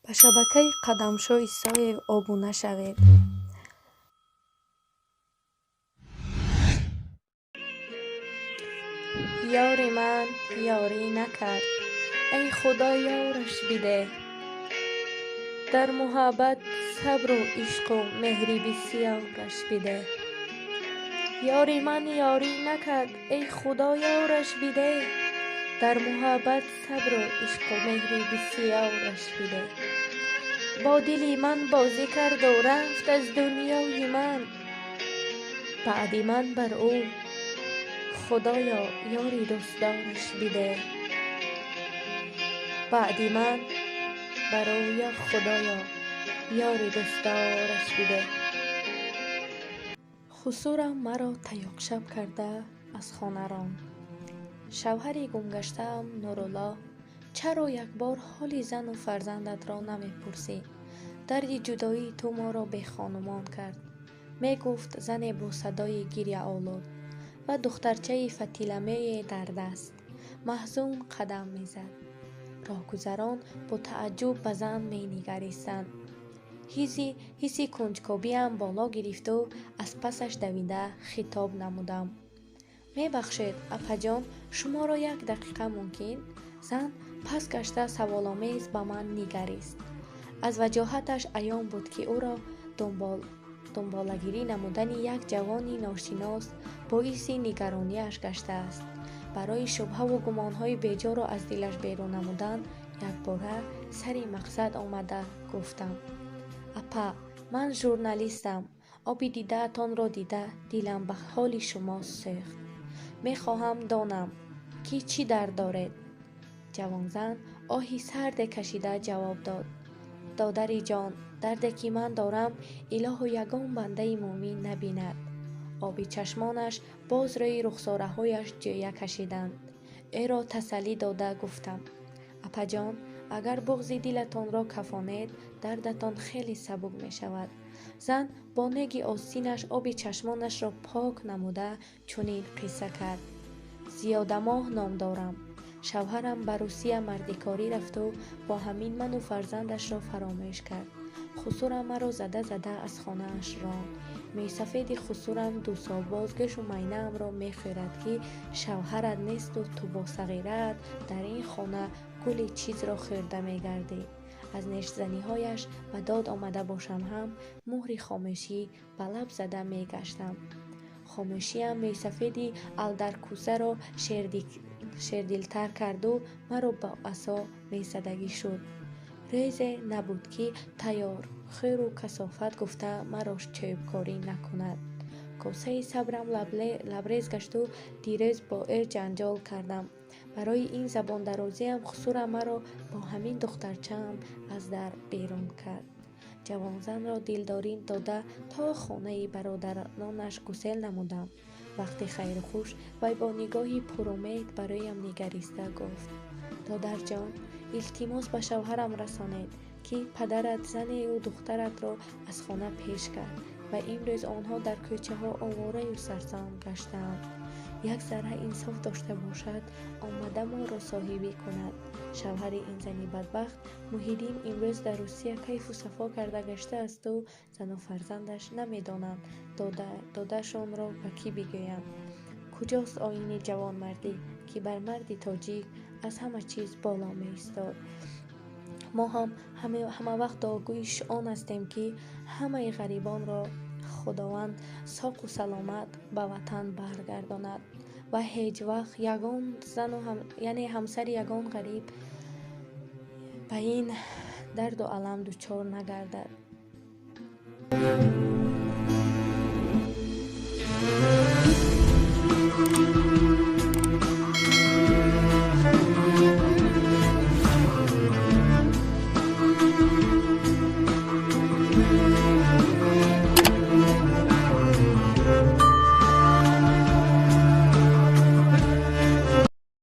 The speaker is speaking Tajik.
Ба шабакаи Қадамшо Исоев обуна шавед. Ёри ман ёрӣ накард, эй Худо, ёраш бидеҳ. Дар муҳаббат сабру ишқу меҳри бисёраш бидеҳ. Ёри ман ёрӣ накард, эй Худо, ёраш бидеҳ. Дар муҳаббат сабру ишқу меҳри бисёраш бидеҳ. Бо дили ман бозӣ карду рафт аз дунёи ман. Баъди ман бар ӯ, Худоё, ёри дӯстдораш бидеҳ. Баъди ман бар ӯ, ё Худоё, ёри дӯстдораш бидеҳ. Хусурам маро таёқшаб карда аз хона ронд. Шавҳари гумгаштаам Нуруллоҳ, чаро якбор ҳоли зану фарзандатро намепурсӣ? Дарди ҷудоии ту моро бехонумон кард, мегуфт зане бо садои гирьяолуд ва духтарчаи фатиламее дар даст маҳзун қадам мезад. Роҳгузарон бо тааҷҷуб ба зан менигаристанд. Ҳисси кунҷкобиам боло гирифту аз пасаш давида хитоб намудам: «Мебахшед, апаҷон, шуморо як дақиқа мумкин?» Зан пас гашта саволомез ба ман нигарист. Аз ваҷоҳаташ аён буд, ки ӯро дунболагирӣ намудани як ҷавони ношинос боиси нигаронияш гаштааст. Барои шубҳаву гумонҳои беҷоро аз дилаш берун намудан якбора сари мақсад омада гуфтам: «Апа, ман журналистам. Оби дидаатонро дида дилам ба ҳоли шумо сӯхт. Мехоҳам донам, ки чӣ дард доред?» Ҷавонзан оҳи сарде кашида ҷавоб дод: «Додари ҷон, дарде ки ман дорам, илоҳу ягон бандаи мӯъмин набинад.» Оби чашмонаш боз рӯи рухсораҳояш ҷӯя кашиданд. Ӯро тасаллӣ дода гуфтам: «Апаҷон, агар буғзи дилатонро кафонед, дардатон хеле сабук мешавад.» Зан бо неги остинаш оби чашмонашро пок намуда чунин қисса кард: «Зиёдамоҳ ном дорам. Шавҳарам ба Русия мардикорӣ рафту бо ҳамин ману фарзандашро фаромӯш кард. Хусурам маро зада-зада аз хонааш ронд. Мӯйсафеди хусурам дусолбоз гӯшу майнаамро мехӯрад, ки шавҳарат несту ту бо сағираат дар ин хона гули чизро хӯрда мегардӣ. Аз нешзаниҳояш ба дод омада бошам ҳам, муҳри хомӯшӣ ба лаб зада мегаштам. Хомӯшиам мӯйсафеди алдаркӯсаро шердилтар карду маро ба асо мезадагӣ шуд. Рӯзе набуд, ки тайёр хӯру касофат гуфта маро чӯбкорӣ накунад. Косаи сабрам лабрез гашту дирӯз бо ӯ ҷанҷол кардам. Барои ин забондарозиам хусурам маро бо ҳамин духтарчаам аз дар берун кард.» Ҷавонзанро дилдорӣ дода то хонаи бародаронаш гусел намудам. Вақти хайру хуш вай бо нигоҳи пурумед ба рӯям нигариста гуфт: «Додарҷон, илтимос ба шавҳарам расонед, ки падарат занею духтаратро аз хона пеш кард ва имрӯз онҳо дар кӯчаҳо овораю сарсам гаштаанд. Як зарра инсоф дошта бошад, омада моро соҳибӣ кунад. Шавҳари ин зани бадбахт Муҳиддин имрӯз дар Русия кайфу сафо карда гаштаасту зану фарзандаш намедонанд додашонро ба кӣ бигӯянд. Куҷост оини ҷавонмардӣ, ки бар марди тоҷик аз ҳама чиз боло меистод? Мо ҳам ҳамавақт дуогӯи он ҳастем, ки ҳамаи ғарибонро Худованд соқу саломат ба ватан баргардонад ва ҳеҷ вақт ягон зану яъне ҳамсари ягон ғариб ба ин дарду алам дучор нагардад.»